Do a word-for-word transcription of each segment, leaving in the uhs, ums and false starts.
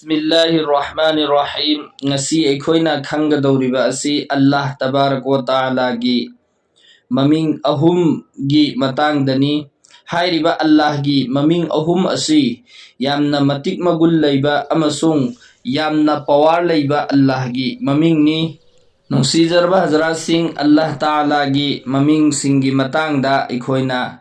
ꯕꯤꯁꯃꯤꯜꯂꯥꯍꯤꯔ ꯔꯍꯃꯥꯅꯤꯔ ꯔꯍꯤꯝ꯫ ꯉꯁꯤ ꯑꯩꯈꯣꯏꯅ ꯈꯪꯒꯗꯧꯔꯤꯕ ꯑꯁꯤ ꯑꯜꯂꯥꯍ ꯇꯕꯥꯔꯛ ꯋ ꯇꯥꯂꯥꯒꯤ ꯃꯃꯤꯡ ꯑꯍꯨꯝꯒꯤ ꯃꯇꯥꯡꯗꯅꯤ꯫ ꯍꯥꯏꯔꯤꯕ ꯑꯜꯂꯥꯍꯒꯤ ꯃꯃꯤꯡ ꯑꯍꯨꯝ ꯑꯁꯤ ꯌꯥꯝꯅ ꯃꯇꯤꯛ ꯃꯒꯨꯟ ꯂꯩꯕ ꯑꯃꯁꯨꯡ ꯌꯥꯝꯅ ꯄꯋꯥꯔ ꯂꯩꯕ ꯑꯜꯂꯥꯍꯒꯤ ꯃꯃꯤꯡꯅꯤ꯫ ꯅꯨꯡꯁꯤꯖꯔꯕ ꯍꯖꯔꯥꯠꯁꯤꯡ, ꯑꯜꯂꯥꯍ ꯇꯥꯂꯥꯒꯤ ꯃꯃꯤꯡꯁꯤꯡꯒꯤ ꯃꯇꯥꯡꯗ ꯑꯩꯈꯣꯏꯅ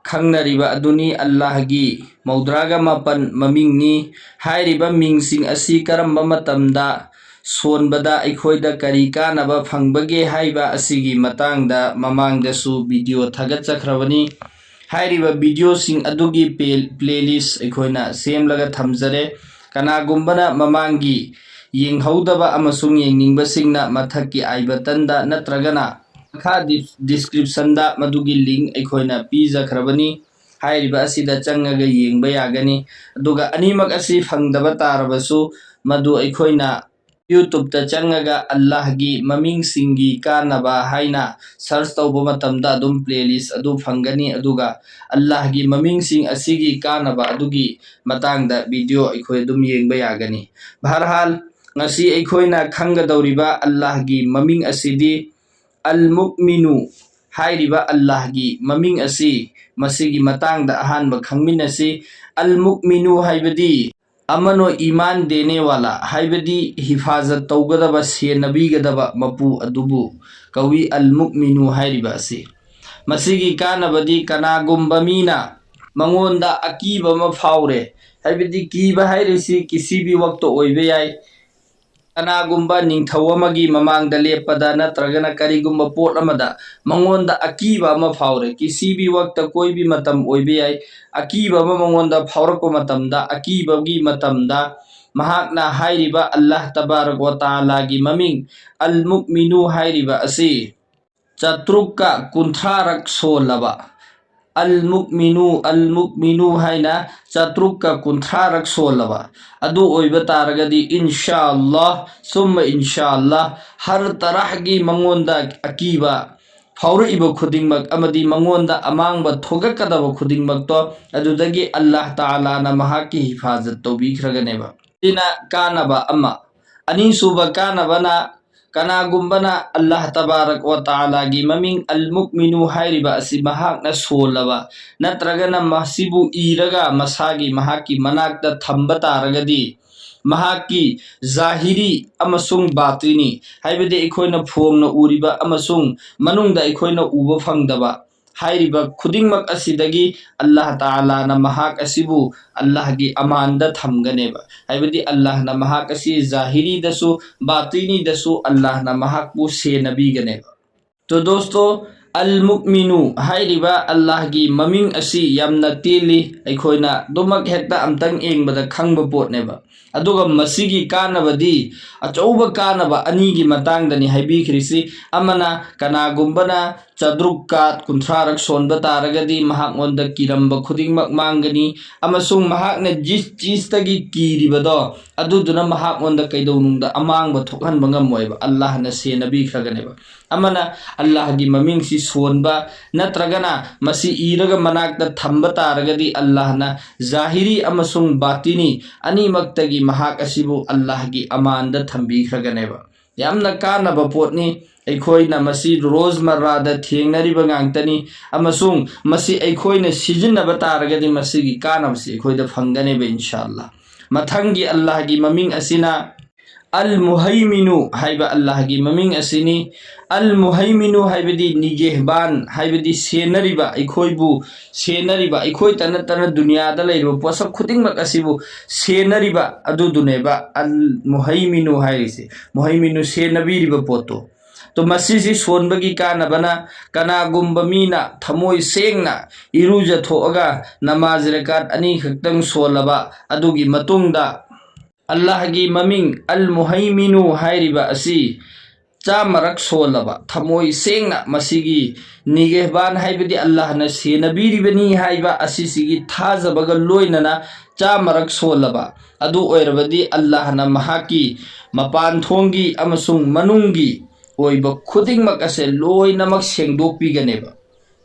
ꯈꯪꯅꯔꯤꯕ ꯑꯗꯨꯅꯤ꯫ ꯑꯜꯂꯥꯍꯒꯤ ꯃꯧꯗ꯭ꯔꯥꯒ ꯃꯥꯄꯟ ꯃꯃꯤꯡꯅꯤ꯫ ꯍꯥꯏꯔꯤꯕ ꯃꯤꯡꯁꯤꯡ ꯑꯁꯤ ꯀꯔꯝꯕ ꯃꯇꯝꯗ ꯁꯣꯟꯕꯗ ꯑꯩꯈꯣꯏꯗ ꯀꯔꯤ ꯀꯥꯟꯅꯕ ꯐꯪꯕꯒꯦ ꯍꯥꯏꯕ ꯑꯁꯤꯒꯤ ꯃꯇꯥꯡꯗ ꯃꯃꯥꯡꯗꯁꯨ ꯚꯤꯗꯤꯑꯣ ꯊꯥꯒꯠꯆꯈ꯭ꯔꯕꯅꯤ꯫ ꯍꯥꯏꯔꯤꯕ ꯚꯤꯗꯤꯑꯣꯁꯤꯡ ꯑꯗꯨꯒꯤ ꯄꯦ-, ꯄ꯭ꯂꯦꯂꯤꯁ ꯑꯩꯈꯣꯏꯅ ꯁꯦꯝꯂꯒ ꯊꯝꯖꯔꯦ꯫ ꯀꯅꯥꯒꯨꯝꯕꯅ ꯃꯃꯥꯡꯒꯤ ꯌꯦꯡꯍꯧꯗꯕ ꯑꯃꯁꯨꯡ ꯌꯦꯡꯅꯤꯡꯕꯁꯤꯡꯅ ꯃꯊꯛꯀꯤ ꯑꯥꯏ ꯕꯇꯟꯗ ꯅꯠꯇ꯭ꯔꯒꯅ ꯃꯈꯥ ꯗꯤꯁ-, ꯗꯤꯁꯀ꯭ꯔꯤꯞꯁꯟꯗ ꯃꯗꯨꯒꯤ ꯂꯤꯡ ꯑꯩꯈꯣꯏꯅ ꯄꯤꯖꯈ꯭ꯔꯕꯅꯤ꯫ ꯍꯥꯏꯔꯤꯕ ꯑꯁꯤꯗ ꯆꯪꯉꯒ ꯌꯦꯡꯕ ꯌꯥꯒꯅꯤ꯫ ꯑꯗꯨꯒ ꯑꯅꯤꯃꯛ ꯑꯁꯤ ꯐꯪꯗꯕ ꯇꯥꯔꯕꯁꯨ, ꯃꯗꯨ ꯑꯩꯈꯣꯏꯅ YouTube ꯆꯪꯉꯒ ꯑꯜꯂꯥꯍꯒꯤ ꯃꯃꯤꯡꯁꯤꯡꯒꯤ ꯀꯥꯟꯅꯕ ꯍꯥꯏꯅ ꯁꯔꯆ ꯇꯧꯕ ꯃꯇꯝꯗ ꯑꯗꯨꯝ ꯄ꯭ꯂꯦꯂꯤꯁ ꯑꯗꯨ ꯐꯪꯒꯅꯤ꯫ ꯑꯗꯨꯒ ꯑꯜꯂꯥꯍꯒꯤ ꯃꯃꯤꯡꯁꯤꯡ ꯑꯁꯤꯒꯤ ꯀꯥꯟꯅꯕ ꯑꯗꯨꯒꯤ ꯃꯇꯥꯡꯗ ꯚꯤꯗꯤꯑꯣ ꯑꯩꯈꯣꯏ ꯑꯗꯨꯝ ꯌꯦꯡꯕ ꯌꯥꯒꯅꯤ꯫ ꯕꯍꯔꯍꯥꯜ, ꯉꯁꯤ ꯑꯩꯈꯣꯏꯅ ꯈꯪꯒꯗꯧꯔꯤꯕ ꯑꯜꯂꯥꯍꯒꯤ ꯃꯃꯤꯡ ꯑꯁꯤꯗꯤ ꯑꯜ ꯃꯨꯛꯃꯤꯅꯨ꯫ ꯍꯥꯏꯔꯤꯕ ꯑꯜꯂꯥꯍꯒꯤ ꯃꯃꯤꯡ ꯑꯁꯤ, ꯃꯁꯤꯒꯤ ꯃꯇꯥꯡꯗ ꯑꯍꯥꯟꯕ ꯈꯪꯃꯤꯟꯅꯁꯤ꯫ ꯑꯜ ꯃꯨꯛꯃꯤꯅꯨ ꯍꯥꯏꯕꯗꯤ ꯑꯃꯅꯣ ꯏꯃꯥꯟ ꯗꯦꯅꯦ ꯋꯥꯂꯥ, ꯍꯥꯏꯕꯗꯤ ꯍꯤꯐꯥꯖꯠ ꯇꯧꯒꯗꯕ, ꯁꯦꯟꯅꯕꯤꯒꯗꯕ ꯃꯄꯨ ꯑꯗꯨꯕꯨ ꯀꯧꯏ ꯑꯜ ꯃꯨꯛꯃꯤꯅꯨ ꯍꯥꯏꯔꯤꯕ ꯑꯁꯤ꯫ ꯃꯁꯤꯒꯤ ꯀꯥꯟꯅꯕꯗꯤ ꯀꯅꯥꯒꯨꯝꯕ ꯃꯤꯅ ꯃꯉꯣꯟꯗ ꯑꯀꯤꯕ ꯑꯃ ꯐꯥꯎꯔꯦ, ꯍꯥꯏꯕꯗꯤ ꯀꯤꯕ ꯍꯥꯏꯔꯤꯁꯤ ꯀꯤꯁꯤꯕꯤ ꯋꯛꯇ ꯑꯣꯏꯕ ꯌꯥꯏ, ꯀꯅꯥꯒꯨꯝꯕ ꯅꯤꯡꯊꯧ ꯑꯃꯒꯤ ꯃꯃꯥꯡꯗ ꯂꯦꯞꯄꯗ ꯅꯠꯇ꯭ꯔꯒꯅ ꯀꯔꯤꯒꯨꯝꯕ ꯄꯣꯠ ꯑꯃꯗ ꯃꯉꯣꯟꯗ ꯑꯀꯤꯕ ꯑꯃ ꯐꯥꯎꯔꯦ, ꯀꯤꯁꯤꯕꯤ ꯋꯛꯇ ꯀꯣꯏꯕꯤ ꯃꯇꯝ ꯑꯣꯏꯕ ꯌꯥꯏ, ꯑꯀꯤꯕ ꯑꯃ ꯃꯉꯣꯟꯗ ꯐꯥꯎꯔꯛꯄ ꯃꯇꯝꯗ, ꯑꯀꯤꯕꯒꯤ ꯃꯇꯝꯗ ꯃꯍꯥꯛꯅ ꯍꯥꯏꯔꯤꯕ ꯑꯜꯂꯥꯍ ꯇꯕꯥꯔꯛ ꯋ ꯇꯥꯂꯥꯒꯤ ꯃꯃꯤꯡ ꯑꯜ ꯃꯨꯛꯃꯤꯅꯨ ꯍꯥꯏꯔꯤꯕ ꯑꯁꯤ ꯆꯥꯇ꯭ꯔꯨꯛꯀ ꯀꯨꯟꯊ꯭ꯔꯥꯔꯛ ꯁꯣꯜꯂꯕ, ꯑꯜ ꯃꯨꯛꯃꯤꯅꯨ, ꯑꯜ ꯃꯨꯛꯃꯤꯅꯨ ꯍꯥꯏꯅ ꯆꯥꯇ꯭ꯔꯨꯛꯀ ꯀꯨꯟꯊ꯭ꯔꯥꯔꯛ ꯁꯣꯜꯂꯕ ꯑꯗꯨ ꯑꯣꯏꯕ ꯇꯥꯔꯒꯗꯤ, ꯏꯟꯁꯥ ꯑꯜꯂꯥꯍ ꯁꯨꯝꯃ ꯏꯟꯁꯥ ꯑꯜꯂꯥꯍ, ꯍꯔ ꯇꯔꯥꯍꯒꯤ ꯃꯉꯣꯟꯗ ꯑꯀꯤꯕ ꯐꯥꯎꯔꯛꯏꯕ ꯈꯨꯗꯤꯡꯃꯛ ꯑꯃꯗꯤ ꯃꯉꯣꯟꯗ ꯑꯃꯥꯡꯕ ꯊꯣꯛꯂꯛꯀꯗꯕ ꯈꯨꯗꯤꯡꯃꯛꯇꯣ ꯑꯗꯨꯗꯒꯤ ꯑꯜꯂꯥꯍ ꯇꯥꯂꯥꯅ ꯃꯍꯥꯛꯀꯤ ꯍꯤꯐꯥꯖꯠ ꯇꯧꯕꯤꯈ꯭ꯔꯒꯅꯦꯕ꯫ ꯁꯤꯅ ꯀꯥꯟꯅꯕ ꯑꯃ꯫ ꯑꯅꯤꯁꯨꯕ ꯀꯥꯟꯅꯕꯅ, ꯀꯅꯥꯒꯨꯝꯕꯅ ꯑꯜꯂꯥꯍ ꯇꯕꯥꯔꯛ ꯋ ꯇꯥꯂꯥꯒꯤ ꯃꯃꯤꯡ ꯑꯜ ꯃꯨꯛꯃꯤꯅꯨ ꯍꯥꯏꯔꯤꯕ ꯑꯁꯤ ꯃꯍꯥꯛꯅ ꯁꯣꯜꯂꯕ ꯅꯠꯇ꯭ꯔꯒꯅ ꯃꯁꯤꯕꯨ ꯏꯔꯒ ꯃꯁꯥꯒꯤ, ꯃꯍꯥꯛꯀꯤ ꯃꯅꯥꯛꯇ ꯊꯝꯕ ꯇꯥꯔꯒꯗꯤ, ꯃꯍꯥꯛꯀꯤ ꯖꯥꯍꯤꯔꯤ ꯑꯃꯁꯨꯡ ꯕꯥꯇꯤꯅꯤ, ꯍꯥꯏꯕꯗꯤ ꯑꯩꯈꯣꯏꯅ ꯐꯣꯡꯅ ꯎꯔꯤꯕ ꯑꯃꯁꯨꯡ ꯃꯅꯨꯡꯗ ꯑꯩꯈꯣꯏꯅ ꯎꯕ ꯐꯪꯗꯕ, ꯍꯥꯏꯔꯤꯕ ꯈꯨꯗꯤꯡꯃꯛ ꯑꯁꯤꯗꯒꯤ ꯑꯜꯂꯥꯍ ꯇꯥꯂꯥꯅ ꯃꯍꯥꯛ ꯑꯁꯤꯕꯨ ꯑꯜꯂꯥꯍꯒꯤ ꯑꯃꯥꯟꯗ ꯊꯝꯒꯅꯦꯕ꯫ ꯍꯥꯏꯕꯗꯤ ꯑꯜꯂꯥꯍꯅ ꯃꯍꯥꯛ ꯑꯁꯤ ꯖꯥꯍꯤꯔꯤꯗꯁꯨ, ꯕꯥꯇꯤꯅꯤꯗꯁꯨ ꯑꯜꯂꯥꯍꯅ ꯃꯍꯥꯛꯄꯨ ꯁꯦꯟꯅꯕꯤꯒꯅꯦꯕ꯫ ꯇꯣ ꯗꯣꯁꯇꯣ, ꯑꯜ ꯃꯨꯛꯃꯤꯅꯨ ꯍꯥꯏꯔꯤꯕ ꯑꯜꯂꯥꯍꯒꯤ ꯃꯃꯤꯡ ꯑꯁꯤ ꯌꯥꯝꯅ ꯇꯦꯜꯂꯤ, ꯑꯩꯈꯣꯏꯅ ꯑꯗꯨꯃꯛ ꯍꯦꯛꯇ ꯑꯝꯇꯪ ꯌꯦꯡꯕꯗ ꯈꯪꯕ ꯄꯣꯠꯅꯦꯕ꯫ ꯑꯗꯨꯒ ꯃꯁꯤꯒꯤ ꯀꯥꯟꯅꯕꯗꯤ, ꯑꯆꯧꯕ ꯀꯥꯟꯅꯕ ꯑꯅꯤꯒꯤ ꯃꯇꯥꯡꯗꯅꯤ ꯍꯥꯏꯕꯤꯈ꯭ꯔꯤꯁꯤ꯫ ꯑꯃꯅ, ꯀꯅꯥꯒꯨꯝꯕꯅ ꯆꯥꯇ꯭ꯔꯨꯛꯀ ꯀꯨꯟꯊ꯭ꯔꯥꯔꯛ ꯁꯣꯟꯕ ꯇꯥꯔꯒꯗꯤ ꯃꯍꯥꯛꯉꯣꯟꯗ ꯀꯤꯔꯝꯕ ꯈꯨꯗꯤꯡꯃꯛ ꯃꯥꯡꯒꯅꯤ, ꯑꯃꯁꯨꯡ ꯃꯍꯥꯛꯅ ꯖꯤꯁ ꯆꯤꯁꯇꯒꯤ ꯀꯤꯔꯤꯕꯗꯣ ꯑꯗꯨꯗꯨꯅ ꯃꯍꯥꯛꯉꯣꯟꯗ ꯀꯩꯗꯧꯅꯨꯡꯗ ꯑꯃꯥꯡꯕ ꯊꯣꯛꯍꯟꯕ ꯉꯝꯃꯣꯏꯕ, ꯑꯜꯂꯥꯍꯅ ꯁꯦꯟꯅꯕꯤꯈ꯭ꯔꯒꯅꯦꯕ꯫ ꯑꯃꯅ ꯑꯜꯂꯥꯍꯒꯤ ꯃꯃꯤꯡꯁꯤ ꯁꯣꯟꯕ ꯅꯠꯇ꯭ꯔꯒꯅ ꯃꯁꯤ ꯏꯔꯒ ꯃꯅꯥꯛꯇ ꯊꯝꯕ ꯇꯥꯔꯒꯗꯤ ꯑꯜꯂꯥꯍꯅ ꯖꯥꯍꯤꯔꯤ ꯑꯃꯁꯨꯡ ꯕꯥꯇꯤꯅꯤ ꯑꯅꯤꯃꯛꯇꯒꯤ ꯃꯍꯥꯛ ꯑꯁꯤꯕꯨ ꯑꯜꯂꯥꯍꯒꯤ ꯑꯃꯥꯟꯗ ꯊꯝꯕꯤꯈ꯭ꯔꯒꯅꯦꯕ꯫ ꯌꯥꯝꯅ ꯀꯥꯟꯅꯕ ꯄꯣꯠꯅꯤ꯫ ꯑꯩꯈꯣꯏꯅ ꯃꯁꯤ ꯔꯣꯖꯃꯔꯥꯗ ꯊꯦꯡꯅꯔꯤꯕ ꯉꯥꯛꯇꯅꯤ, ꯑꯃꯁꯨꯡ ꯃꯁꯤ ꯑꯩꯈꯣꯏꯅ ꯁꯤꯖꯤꯟꯅꯕ ꯇꯥꯔꯒꯗꯤ ꯃꯁꯤꯒꯤ ꯀꯥꯟꯅꯕꯁꯤ ꯑꯩꯈꯣꯏꯗ ꯐꯪꯒꯅꯦꯕ, ꯏꯟꯁꯥ ꯑꯜꯂꯥ꯫ ꯃꯊꯪꯒꯤ ꯑꯜꯂꯥꯍꯒꯤ ꯃꯃꯤꯡ ꯑꯁꯤꯅ ꯑꯜ ꯃꯨꯍꯩꯃꯤꯅꯨ ꯍꯥꯏꯕ ꯑꯜꯂꯥꯍꯒꯤ ꯃꯃꯤꯡ ꯑꯁꯤꯅꯤ꯫ ꯑꯜ ꯃꯨꯍꯩꯃꯤꯅꯨ ꯍꯥꯏꯕꯗꯤ ꯅꯤꯒꯦꯍꯕꯥꯟ, ꯍꯥꯏꯕꯗꯤ ꯁꯦꯟꯅꯔꯤꯕ, ꯑꯩꯈꯣꯏꯕꯨ ꯁꯦꯟꯅꯔꯤꯕ, ꯑꯩꯈꯣꯏꯇ ꯅꯠꯇꯅ ꯗꯨꯅꯤꯌꯥꯗ ꯂꯩꯔꯤꯕ ꯄꯣꯠꯁꯛ ꯈꯨꯗꯤꯡꯃꯛ ꯑꯁꯤꯕꯨ ꯁꯦꯟꯅꯔꯤꯕ ꯑꯗꯨꯗꯨꯅꯦꯕ ꯑꯜ ꯃꯨꯍꯩꯃꯤꯅꯨ ꯍꯥꯏꯔꯤꯁꯦ꯫ ꯃꯨꯍꯩꯃꯤꯅꯨ ꯁꯦꯟꯅꯕꯤꯔꯤꯕ ꯄꯣꯠꯇꯣ꯫ ꯇꯣ ꯃꯁꯤꯁꯤ ꯁꯣꯟꯕꯒꯤ ꯀꯥꯟꯅꯕꯅ, ꯀꯅꯥꯒꯨꯝꯕ ꯃꯤꯅ ꯊꯃꯣꯏ ꯁꯦꯡꯅ ꯏꯔꯨꯖꯊꯣꯛꯑꯒ ꯅꯃꯥꯖ ꯔꯀꯥꯠ ꯑꯅꯤꯈꯛꯇꯪ ꯁꯣꯜꯂꯕ ꯑꯗꯨꯒꯤ ꯃꯇꯨꯡꯗ ꯑꯜꯂꯥꯍꯒꯤ ꯃꯃꯤꯡ ꯑꯜ ꯃꯨꯍꯩꯃꯤꯅꯨ ꯍꯥꯏꯔꯤꯕ ꯑꯁꯤ ꯆꯥꯝꯃꯔꯛ ꯁꯣꯜꯂꯕ, ꯊꯃꯣꯏ ꯁꯦꯡꯅ ꯃꯁꯤꯒꯤ ꯅꯤꯒꯦꯍꯕꯥꯟ ꯍꯥꯏꯕꯗꯤ ꯑꯜꯂꯥꯍꯅ ꯁꯦꯟꯅꯕꯤꯔꯤꯕꯅꯤ ꯍꯥꯏꯕ ꯑꯁꯤꯁꯤꯒꯤ ꯊꯥꯖꯕꯒ ꯂꯣꯏꯅꯅ ꯆꯥꯝꯃꯔꯛ ꯁꯣꯜꯂꯕ ꯑꯗꯨ ꯑꯣꯏꯔꯕꯗꯤ ꯑꯜꯂꯥꯍꯅ ꯃꯍꯥꯛꯀꯤ ꯃꯄꯥꯟ ꯊꯣꯡꯒꯤ ꯑꯃꯁꯨꯡ ꯃꯅꯨꯡꯒꯤ ꯑꯣꯏꯕ ꯈꯨꯗꯤꯡꯃꯛ ꯑꯁꯦ ꯂꯣꯏꯅꯃꯛ ꯁꯦꯡꯗꯣꯛꯄꯤꯒꯅꯦꯕ꯫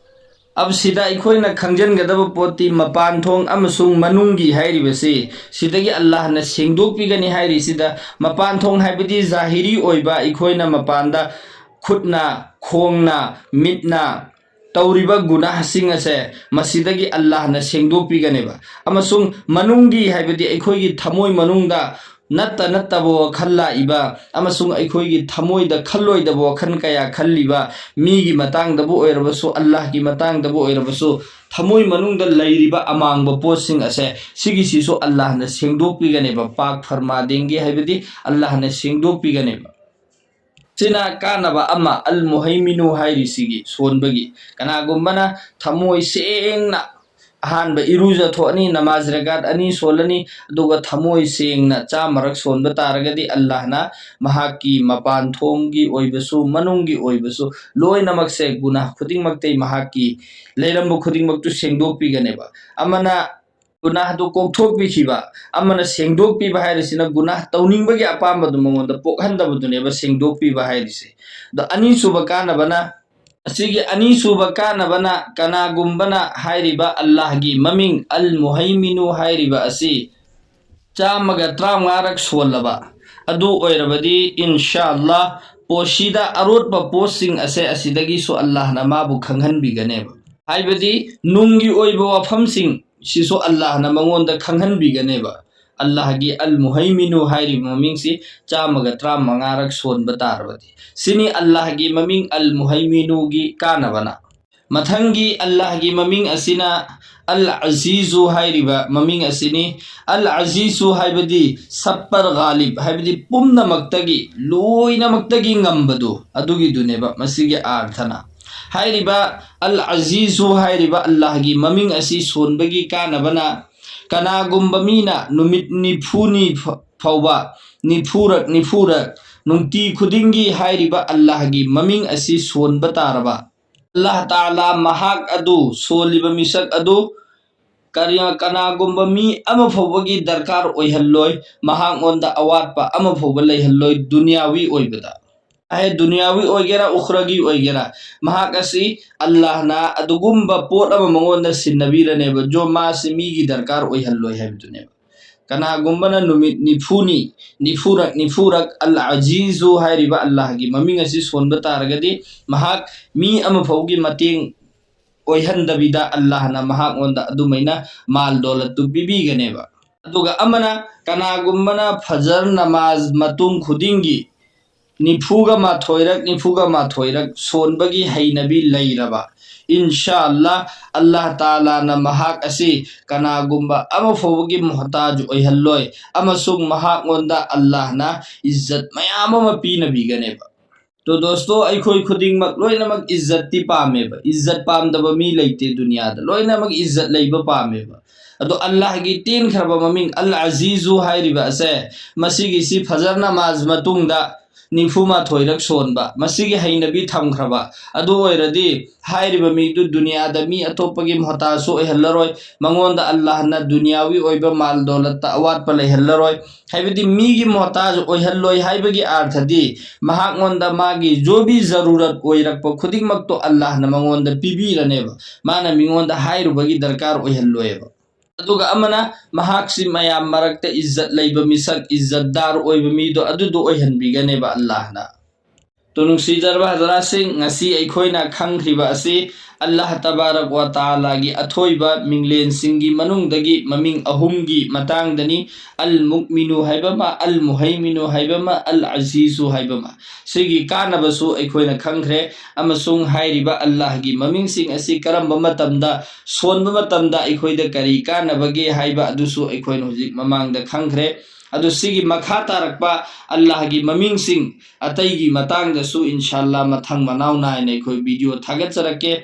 ꯑꯕ ꯁꯤꯗ ꯑꯩꯈꯣꯏꯅ ꯈꯪꯖꯤꯟꯒꯗꯕ ꯄꯣꯠꯇꯤ ꯃꯄꯥꯟ ꯊꯣꯡ ꯑꯃꯁꯨꯡ ꯃꯅꯨꯡꯒꯤ ꯍꯥꯏꯔꯤꯕꯁꯤ ꯁꯤꯗꯒꯤ ꯑꯜꯂꯥꯍꯅ ꯁꯦꯡꯗꯣꯛꯄꯤꯒꯅꯤ ꯍꯥꯏꯔꯤꯁꯤꯗ, ꯃꯄꯥꯟ ꯊꯣꯡ ꯍꯥꯏꯕꯗꯤ ꯖꯥꯍꯤꯔꯤ ꯑꯣꯏꯕ, ꯑꯩꯈꯣꯏꯅ ꯃꯄꯥꯟꯗ ꯈꯨꯠꯅ, ꯈꯣꯡꯅ, ꯃꯤꯠꯅ ꯇꯧꯔꯤꯕ ꯒꯨꯅꯥꯍꯁꯤꯡ ꯑꯁꯦ ꯃꯁꯤꯗꯒꯤ ꯑꯜꯂꯥꯍꯅ ꯁꯦꯡꯗꯣꯛꯄꯤꯒꯅꯦꯕ꯫ ꯑꯃꯁꯨꯡ ꯃꯅꯨꯡꯒꯤ ꯍꯥꯏꯕꯗꯤ ꯑꯩꯈꯣꯏꯒꯤ ꯊꯃꯣꯏ ꯃꯅꯨꯡꯗ ꯅꯠꯇ ꯅꯠꯇꯕ ꯋꯥꯈꯜ ꯂꯥꯛꯏꯕ ꯑꯃꯁꯨꯡ ꯑꯩꯈꯣꯏꯒꯤ ꯊꯃꯣꯏꯗ ꯈꯜꯂꯣꯏꯗꯕ ꯋꯥꯈꯜ ꯀꯌꯥ ꯈꯜꯂꯤꯕ, ꯃꯤꯒꯤ ꯃꯇꯥꯡꯗꯕꯨ ꯑꯣꯏꯔꯕꯁꯨ, ꯑꯜꯂꯥꯍꯒꯤ ꯃꯇꯥꯡꯗꯕꯨ ꯑꯣꯏꯔꯕꯁꯨ, ꯊꯃꯣꯏ ꯃꯅꯨꯡꯗ ꯂꯩꯔꯤꯕ ꯑꯃꯥꯡꯕ ꯄꯣꯠꯁꯤꯡ ꯑꯁꯦ ꯁꯤꯒꯤꯁꯤꯁꯨ ꯑꯜꯂꯥꯍꯅ ꯁꯦꯡꯗꯣꯛꯄꯤꯒꯅꯦꯕ꯫ ꯄꯥꯛ ꯐꯔꯃꯥ ꯗꯦꯡꯒꯦ ꯍꯥꯏꯕꯗꯤ ꯑꯜꯂꯥꯍꯅ ꯁꯦꯡꯗꯣꯛꯄꯤꯒꯅꯦꯕ꯫ ꯁꯤꯅ ꯀꯥꯟꯅꯕ ꯑꯃ, ꯑꯜ ꯃꯨꯍꯩꯃꯤꯅꯨ ꯍꯥꯏꯔꯤꯁꯤꯒꯤ ꯁꯣꯟꯕꯒꯤ꯫ ꯀꯅꯥꯒꯨꯝꯕꯅ ꯊꯃꯣꯏ ꯁꯦꯡꯅ ꯑꯍꯥꯟꯕ ꯏꯔꯨꯖꯊꯣꯛꯑꯅꯤ, ꯅꯃꯥꯖ ꯔꯀꯥꯠ ꯑꯅꯤ ꯁꯣꯜꯂꯅꯤ, ꯑꯗꯨꯒ ꯊꯃꯣꯏ ꯁꯦꯡꯅ ꯆꯥꯝꯃꯔꯛ ꯁꯣꯟꯕ ꯇꯥꯔꯒꯗꯤ ꯑꯜꯂꯥꯍꯅ ꯃꯍꯥꯛꯀꯤ ꯃꯄꯥꯟ ꯊꯣꯡꯒꯤ ꯑꯣꯏꯕꯁꯨ ꯃꯅꯨꯡꯒꯤ ꯑꯣꯏꯕꯁꯨ ꯂꯣꯏꯅꯃꯛꯁꯦ, ꯒꯨꯅꯥꯍ ꯈꯨꯗꯤꯡꯃꯛꯇꯩ ꯃꯍꯥꯛꯀꯤ ꯂꯩꯔꯝꯕ ꯈꯨꯗꯤꯡꯃꯛꯇꯨ ꯁꯦꯡꯗꯣꯛꯄꯤꯒꯅꯦꯕ꯫ ꯑꯃꯅ ꯒꯨꯅꯥꯍꯗꯨ ꯀꯣꯛꯊꯣꯛꯄꯤꯈꯤꯕ, ꯑꯃꯅ ꯁꯦꯡꯗꯣꯛꯄꯤꯕ ꯍꯥꯏꯔꯤꯁꯤꯅ ꯒꯨꯅꯥꯍ ꯇꯧꯅꯤꯡꯕꯒꯤ ꯑꯄꯥꯝꯕꯗꯨ ꯃꯉꯣꯟꯗ ꯄꯣꯛꯍꯟꯗꯕꯗꯨꯅꯦꯕ ꯁꯦꯡꯗꯣꯛꯄꯤꯕ ꯍꯥꯏꯔꯤꯁꯦ꯫ ꯑꯗꯣ ꯑꯅꯤꯁꯨꯕ ꯀꯥꯟꯅꯕꯅ, ꯑꯁꯤꯒꯤ ꯑꯅꯤꯁꯨꯕ ꯀꯥꯟꯅꯕꯅ ꯀꯅꯥꯒꯨꯝꯕꯅ ꯍꯥꯏꯔꯤꯕ ꯑꯜꯂꯥꯍꯒꯤ ꯃꯃꯤꯡ ꯑꯜ ꯃꯨꯍꯩꯃꯤꯅꯨ ꯍꯥꯏꯔꯤꯕ ꯑꯁꯤ ꯆꯥꯝꯃꯒ ꯇꯔꯥꯃꯉꯥꯔꯛ ꯁꯣꯜꯂꯕ ꯑꯗꯨ ꯑꯣꯏꯔꯕꯗꯤ, ꯏꯟꯁꯥ ꯑꯜꯂꯥꯍ, ꯄꯣꯠꯁꯤꯗ ꯑꯔꯣꯠꯄ ꯄꯣꯠꯁꯤꯡ ꯑꯁꯦ ꯑꯁꯤꯗꯒꯤꯁꯨ ꯑꯜꯂꯥꯍꯅ ꯃꯥꯕꯨ ꯈꯪꯍꯟꯕꯤꯒꯅꯦꯕ꯫ ꯍꯥꯏꯕꯗꯤ ꯅꯨꯡꯒꯤ ꯑꯣꯏꯕ ꯋꯥꯐꯝꯁꯤꯡ ꯁꯤꯁꯨ ꯑꯜꯂꯥꯍꯅ ꯃꯉꯣꯟꯗ ꯈꯪꯍꯟꯕꯤꯒꯅꯦꯕ꯫ ꯑꯜꯂꯥꯍꯒꯤ ꯑꯜ ꯃꯨꯍꯩꯃꯤꯅꯨ ꯍꯥꯏꯔꯤꯕ ꯃꯃꯤꯡꯁꯤ ꯆꯥꯝꯃꯒ ꯇꯔꯥꯃꯉꯥꯔꯛ ꯁꯣꯟꯕ ꯇꯥꯔꯕꯗꯤ꯫ ꯁꯤꯅꯤ ꯑꯜꯂꯥꯍꯒꯤ ꯃꯃꯤꯡ ꯑꯜ ꯃꯨꯍꯩꯃꯤꯅꯨꯒꯤ ꯀꯥꯟꯅꯕꯅ꯫ ꯃꯊꯪꯒꯤ ꯑꯜꯂꯥꯍꯒꯤ ꯃꯃꯤꯡ ꯑꯁꯤꯅ ꯑꯜ ꯑꯖꯤꯖꯨ ꯍꯥꯏꯔꯤꯕ ꯃꯃꯤꯡ ꯑꯁꯤꯅꯤ꯫ ꯑꯜ ꯑꯖꯤꯖꯨ ꯍꯥꯏꯕꯗꯤ ꯁꯞꯄꯔ ꯒꯥꯂꯤꯕ, ꯍꯥꯏꯕꯗꯤ ꯄꯨꯝꯅꯃꯛꯇꯒꯤ, ꯂꯣꯏꯅꯃꯛꯇꯒꯤ ꯉꯝꯕꯗꯨ, ꯑꯗꯨꯒꯤꯗꯨꯅꯦꯕ ꯃꯁꯤꯒꯤ ꯑꯥꯔꯊꯅ꯫ ꯍꯥꯏꯔꯤꯕ ꯑꯜ ꯑꯖꯤꯖꯨ ꯍꯥꯏꯔꯤꯕ ꯑꯜꯂꯥꯍꯒꯤ ꯃꯃꯤꯡ ꯑꯁꯤ ꯁꯣꯟꯕꯒꯤ ꯀꯥꯟꯅꯕꯅ, ꯀꯅꯥꯒꯨꯝꯕ ꯃꯤꯅ ꯅꯨꯃꯤꯠ ꯅꯤꯐꯨꯅꯤ ꯐ-, ꯐꯥꯎꯕ ꯅꯤꯐꯨꯔꯛ ꯅꯤꯐꯨꯔꯛ ꯅꯨꯡꯇꯤ ꯈꯨꯗꯤꯡꯒꯤ ꯍꯥꯏꯔꯤꯕ ꯑꯜꯂꯥꯍꯒꯤ ꯃꯃꯤꯡ ꯑꯁꯤ ꯁꯣꯟꯕ ꯇꯥꯔꯕ, ꯑꯜꯂꯥꯍ ꯇꯥꯂꯥ ꯃꯍꯥꯛ ꯑꯗꯨ, ꯁꯣꯜꯂꯤꯕ ꯃꯤꯁꯛ ꯑꯗꯨ, ꯀꯔꯤ-, ꯀꯅꯥꯒꯨꯝꯕ ꯃꯤ ꯑꯃ ꯐꯥꯎꯕꯒꯤ ꯗꯔꯀꯥꯔ ꯑꯣꯏꯍꯜꯂꯣꯏ, ꯃꯍꯥꯛꯉꯣꯟꯗ ꯑꯋꯥꯠꯄ ꯑꯃ ꯐꯥꯎꯕ ꯂꯩꯍꯜꯂꯣꯏ ꯗꯨꯅꯤꯌꯥꯋꯤ ꯑꯣꯏꯕꯗ꯫ ꯍꯥꯏ ꯗꯨꯅꯤꯌꯥꯋꯤ ꯑꯣꯏꯒꯦꯔꯥ, ꯎꯈ꯭ꯔꯒꯤ ꯑꯣꯏꯒꯦꯔꯥ, ꯃꯍꯥꯛ ꯑꯁꯤ ꯑꯜꯂꯥꯍꯅ ꯑꯗꯨꯒꯨꯝꯕ ꯄꯣꯠ ꯑꯃ ꯃꯉꯣꯟꯗ ꯁꯤꯟꯅꯕꯤꯔꯅꯦꯕ, ꯖꯣ ꯃꯥꯁꯤ ꯃꯤꯒꯤ ꯗꯔꯀꯥꯔ ꯑꯣꯏꯍꯜꯂꯣꯏ ꯍꯥꯏꯕꯗꯨꯅꯦꯕ꯫ ꯀꯅꯥꯒꯨꯝꯕꯅ ꯅꯨꯃꯤꯠ ꯅꯤꯐꯨꯅꯤ, ꯅꯤꯐꯨꯔꯛ, ꯅꯤꯐꯨꯔꯛ ꯑꯜ ꯑꯖꯤꯖꯨ ꯍꯥꯏꯔꯤꯕ ꯑꯜꯂꯥꯍꯒꯤ ꯃꯃꯤꯡ ꯑꯁꯤ ꯁꯣꯟꯕ ꯇꯥꯔꯒꯗꯤ, ꯃꯍꯥꯛ ꯃꯤ ꯑꯃꯐꯥꯎꯒꯤ ꯃꯇꯦꯡ ꯑꯣꯏꯍꯟꯗꯕꯤꯗ ꯑꯜꯂꯥꯍꯅ ꯃꯍꯥꯛꯉꯣꯟꯗ ꯑꯗꯨꯃꯥꯏꯅ ꯃꯥꯜ ꯗꯣꯂꯠꯇꯨ ꯄꯤꯕꯤꯒꯅꯦꯕ꯫ ꯑꯗꯨꯒ ꯑꯃꯅ, ꯀꯅꯥꯒꯨꯝꯕꯅ ꯐꯖꯔ ꯅꯃꯥꯖ ꯃꯇꯨꯡ ꯈꯨꯗꯤꯡꯒꯤ ꯅꯤꯐꯨꯒ ꯃꯥꯊꯣꯏꯔꯛ, ꯅꯤꯐꯨꯒ ꯃꯥꯊꯣꯏꯔꯛ ꯁꯣꯟꯕꯒꯤ ꯍꯩꯅꯕꯤ ꯂꯩꯔꯕ, ꯏꯟꯁꯥ ꯑꯜꯂꯥ, ꯑꯜꯂꯥꯍ ꯇꯥꯂꯥꯅ ꯃꯍꯥꯛ ꯑꯁꯤ ꯀꯅꯥꯒꯨꯝꯕ ꯑꯃ ꯐꯥꯎꯕꯒꯤ ꯃꯣꯍꯇꯥꯖ ꯑꯣꯏꯍꯜꯂꯣꯏ, ꯑꯃꯁꯨꯡ ꯃꯍꯥꯛꯉꯣꯟꯗ ꯑꯜꯂꯥꯍꯅ ꯏꯖꯠ ꯃꯌꯥꯝ ꯑꯃ ꯄꯤꯅꯕꯤꯒꯅꯦꯕ꯫ ꯇꯣ ꯗꯣꯁꯇꯣ, ꯑꯩꯈꯣꯏ ꯈꯨꯗꯤꯡꯃꯛ ꯂꯣꯏꯅꯃꯛ ꯏꯖꯠꯇꯤ ꯄꯥꯝꯃꯦꯕ꯫ ꯏꯖꯠ ꯄꯥꯝꯗꯕ ꯃꯤ ꯂꯩꯇꯦ ꯗꯨꯅꯤꯌꯥꯗ꯫ ꯂꯣꯏꯅꯃꯛ ꯏꯖꯠ ꯂꯩꯕ ꯄꯥꯝꯃꯦꯕ꯫ ꯑꯗꯣ ꯑꯜꯂꯥꯍꯒꯤ ꯇꯦꯟꯈ꯭ꯔꯕ ꯃꯃꯤꯡ ꯑꯜ ꯑꯖꯤꯖꯨ ꯍꯥꯏꯔꯤꯕ ꯑꯁꯦ, ꯃꯁꯤꯒꯤꯁꯤ ꯐꯖꯔ ꯅꯃꯥꯖ ꯃꯇꯨꯡꯗ ꯅꯤꯐꯨ ꯃꯥꯊꯣꯏꯔꯛ ꯁꯣꯟꯕ, ꯃꯁꯤꯒꯤ ꯍꯩꯅꯕꯤ ꯊꯝꯈ꯭ꯔꯕ ꯑꯗꯨ ꯑꯣꯏꯔꯗꯤ, ꯍꯥꯏꯔꯤꯕ ꯃꯤꯗꯨ ꯗꯨꯅꯤꯌꯥꯗ ꯃꯤ ꯑꯇꯣꯞꯄꯒꯤ ꯃꯣꯍꯇꯥꯖꯁꯨ ꯑꯣꯏꯍꯜꯂꯔꯣꯏ, ꯃꯉꯣꯟꯗ ꯑꯜꯂꯥꯍꯅ ꯗꯨꯅꯤꯌꯥꯋꯤ ꯑꯣꯏꯕ ꯃꯥꯜ ꯗꯣꯂꯠꯇ ꯑꯋꯥꯠꯄ ꯂꯩꯍꯜꯂꯔꯣꯏ꯫ ꯍꯥꯏꯕꯗꯤ ꯃꯤꯒꯤ ꯃꯣꯍꯇꯥꯖ ꯑꯣꯏꯍꯜꯂꯣꯏ ꯍꯥꯏꯕꯒꯤ ꯑꯥꯔꯊꯗꯤ, ꯃꯍꯥꯛꯉꯣꯟꯗ ꯃꯥꯒꯤ ꯖꯣꯕꯤ ꯖꯔꯨꯔꯠ ꯑꯣꯏꯔꯛꯄ ꯈꯨꯗꯤꯡꯃꯛꯇꯣ ꯑꯜꯂꯥꯍꯅ ꯃꯉꯣꯟꯗ ꯄꯤꯕꯤꯔꯅꯦꯕ꯫ ꯃꯥꯅ ꯃꯤꯉꯣꯟꯗ ꯍꯥꯏꯔꯨꯕꯒꯤ ꯗꯔꯀꯥꯔ ꯑꯣꯏꯍꯜꯂꯣꯏꯕ꯫ ꯑꯗꯨꯒ ꯑꯃꯅ, ꯃꯍꯥꯛꯁꯤ ꯃꯌꯥꯝ ꯃꯔꯛꯇ ꯏꯖꯠ ꯂꯩꯕ ꯃꯤꯁꯛ, ꯏꯖꯠꯗꯥꯔ ꯑꯣꯏꯕ ꯃꯤꯗꯣ ꯑꯗꯨꯗꯣ ꯑꯣꯏꯍꯟꯕꯤꯒꯅꯦꯕ ꯑꯜꯂꯥꯍꯅ꯫ ꯇꯣ ꯅꯨꯡꯁꯤꯖꯔꯕ ꯍꯖꯔꯥꯠꯁꯤꯡ, ꯉꯁꯤ ꯑꯩꯈꯣꯏꯅ ꯈꯪꯈ꯭ꯔꯤꯕ ꯑꯁꯤ ꯑꯜꯂꯥꯍ ꯇꯕꯥꯔꯛ ꯋꯥ ꯇꯥꯂꯥꯒꯤ ꯑꯊꯣꯏꯕ ꯃꯤꯡꯂꯦꯟꯁꯤꯡꯒꯤ ꯃꯅꯨꯡꯗꯒꯤ ꯃꯃꯤꯡ ꯑꯍꯨꯝꯒꯤ ꯃꯇꯥꯡꯗꯅꯤ꯫ ꯑꯜ ꯃꯨꯛꯃꯤꯅꯨ ꯍꯥꯏꯕ ꯑꯃ, ꯑꯜ ꯃꯨꯍꯩꯃꯤꯅꯨ ꯍꯥꯏꯕ ꯑꯃ, ꯑꯜ ꯑꯖꯤꯖꯨ ꯍꯥꯏꯕ ꯑꯃ꯫ ꯁꯤꯒꯤ ꯀꯥꯟꯅꯕꯁꯨ ꯑꯩꯈꯣꯏꯅ ꯈꯪꯈ꯭ꯔꯦ, ꯑꯃꯁꯨꯡ ꯍꯥꯏꯔꯤꯕ ꯑꯜꯂꯥꯍꯒꯤ ꯃꯃꯤꯡꯁꯤꯡ ꯑꯁꯤ ꯀꯔꯝꯕ ꯃꯇꯝꯗ ꯁꯣꯟꯕ ꯃꯇꯝꯗ ꯑꯩꯈꯣꯏꯗ ꯀꯔꯤ ꯀꯥꯟꯅꯕꯒꯦ ꯍꯥꯏꯕ ꯑꯗꯨꯁꯨ ꯑꯩꯈꯣꯏꯅ ꯍꯧꯖꯤꯛ ꯃꯃꯥꯡꯗ ꯈꯪꯈ꯭ꯔꯦ꯫ ꯑꯗꯨ ꯁꯤꯒꯤ ꯃꯈꯥ ꯇꯥꯔꯛꯄ ꯑꯜꯂꯥꯍꯒꯤ ꯃꯃꯤꯡꯁꯤꯡ ꯑꯇꯩꯒꯤ ꯃꯇꯥꯡꯗꯁꯨ ꯏꯟꯁꯥꯜꯂꯥ ꯃꯊꯪ ꯃꯅꯥꯎ ꯅꯥꯏꯅ ꯑꯩꯈꯣꯏ ꯚꯤꯗꯤꯑꯣ ꯊꯥꯒꯠꯆꯔꯛꯀꯦ꯫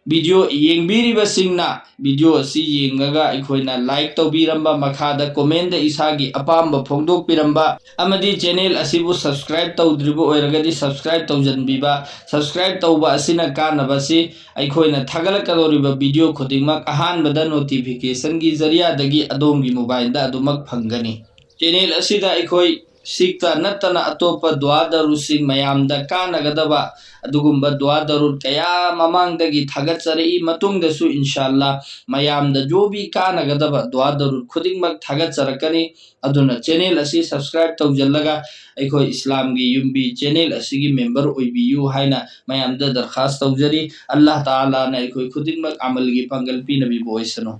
ꯚꯤꯗꯤꯑꯣ ꯌꯦꯡꯕꯤꯔꯤꯕꯁꯤꯡꯅ ꯚꯤꯗꯤꯑꯣ ꯑꯁꯤ ꯌꯦꯡꯉꯒ ꯑꯩꯈꯣꯏꯅ ꯂꯥꯏꯛ ꯇꯧꯕꯤꯔꯝꯕ, ꯃꯈꯥꯗ ꯀꯣꯃꯦꯟꯗ ꯏꯁꯥꯒꯤ ꯑꯄꯥꯝꯕ ꯐꯣꯡꯗꯣꯛꯄꯤꯔꯝꯕ, ꯑꯃꯗꯤ ꯆꯦꯅꯦꯜ ꯑꯁꯤꯕꯨ ꯁꯕꯁꯀ꯭ꯔꯥꯏꯕ ꯇꯧꯗ꯭ꯔꯤꯕ ꯑꯣꯏꯔꯒꯗꯤ ꯁꯕꯁꯀ꯭ꯔꯥꯏꯕ ꯇꯧꯖꯟꯕꯤꯕ꯫ ꯁꯕꯁꯀ꯭ꯔꯥꯏꯕ ꯇꯧꯕ ꯑꯁꯤꯅ ꯀꯥꯟꯅꯕꯁꯤ ꯑꯩꯈꯣꯏꯅ ꯊꯥꯒꯠꯂꯛꯀꯗꯧꯔꯤꯕ ꯚꯤꯗꯤꯑꯣ ꯈꯨꯗꯤꯡꯃꯛ ꯑꯍꯥꯟꯕꯗ ꯅꯣꯇꯤꯐꯤꯀꯦꯁꯟꯒꯤ ꯖꯔꯤꯌꯥꯗꯒꯤ ꯑꯗꯣꯝꯒꯤ ꯃꯣꯕꯥꯏꯜꯗ ꯑꯗꯨꯃꯛ ꯐꯪꯒꯅꯤ꯫ ꯆꯦꯅꯦꯜ ꯑꯁꯤꯗ ꯑꯩꯈꯣꯏ ꯁꯤꯛꯇ ꯅꯠꯇꯅ ꯑꯇꯣꯞꯄ ꯗꯨꯋꯥ ꯗꯔꯨꯗꯁꯤꯡ ꯃꯌꯥꯝꯗ ꯀꯥꯟꯅꯒꯗꯕ ꯑꯗꯨꯒꯨꯝꯕ ꯗꯨꯋꯥ ꯗꯔꯨꯗ ꯀꯌꯥ ꯃꯃꯥꯡꯗꯒꯤ ꯊꯥꯒꯠꯆꯔꯛꯏ꯫ ꯃꯇꯨꯡꯗꯁꯨ ꯏꯟꯁꯥ ꯑꯜꯂꯥ ꯃꯌꯥꯝꯗ ꯖꯣꯕꯤ ꯀꯥꯟꯅꯒꯗꯕ ꯗꯨꯋꯥ ꯗꯔꯨꯗ ꯈꯨꯗꯤꯡꯃꯛ ꯊꯥꯒꯠꯆꯔꯛꯀꯅꯤ꯫ ꯑꯗꯨꯅ ꯆꯦꯅꯦꯜ ꯑꯁꯤ ꯁꯕꯁꯀ꯭ꯔꯥꯏꯕ ꯇꯧꯁꯤꯜꯂꯒ ꯑꯩꯈꯣꯏ ꯏꯁꯂꯥꯝꯒꯤ ꯌꯨꯝꯕꯤ ꯆꯦꯅꯦꯜ ꯑꯁꯤꯒꯤ ꯃꯦꯝꯕꯔ ꯑꯣꯏꯕꯤꯌꯨ ꯍꯥꯏꯅ ꯃꯌꯥꯝꯗ ꯗꯔꯈꯥꯁ ꯇꯧꯖꯔꯤ꯫ ꯑꯜꯂꯥꯍ ꯇꯥꯂꯥꯅ ꯑꯩꯈꯣꯏ ꯈꯨꯗꯤꯡꯃꯛ ꯑꯃꯜꯒꯤ ꯄꯥꯡꯒꯜ ꯄꯤꯅꯕꯤꯕ ꯑꯣꯏꯁꯅꯨ꯫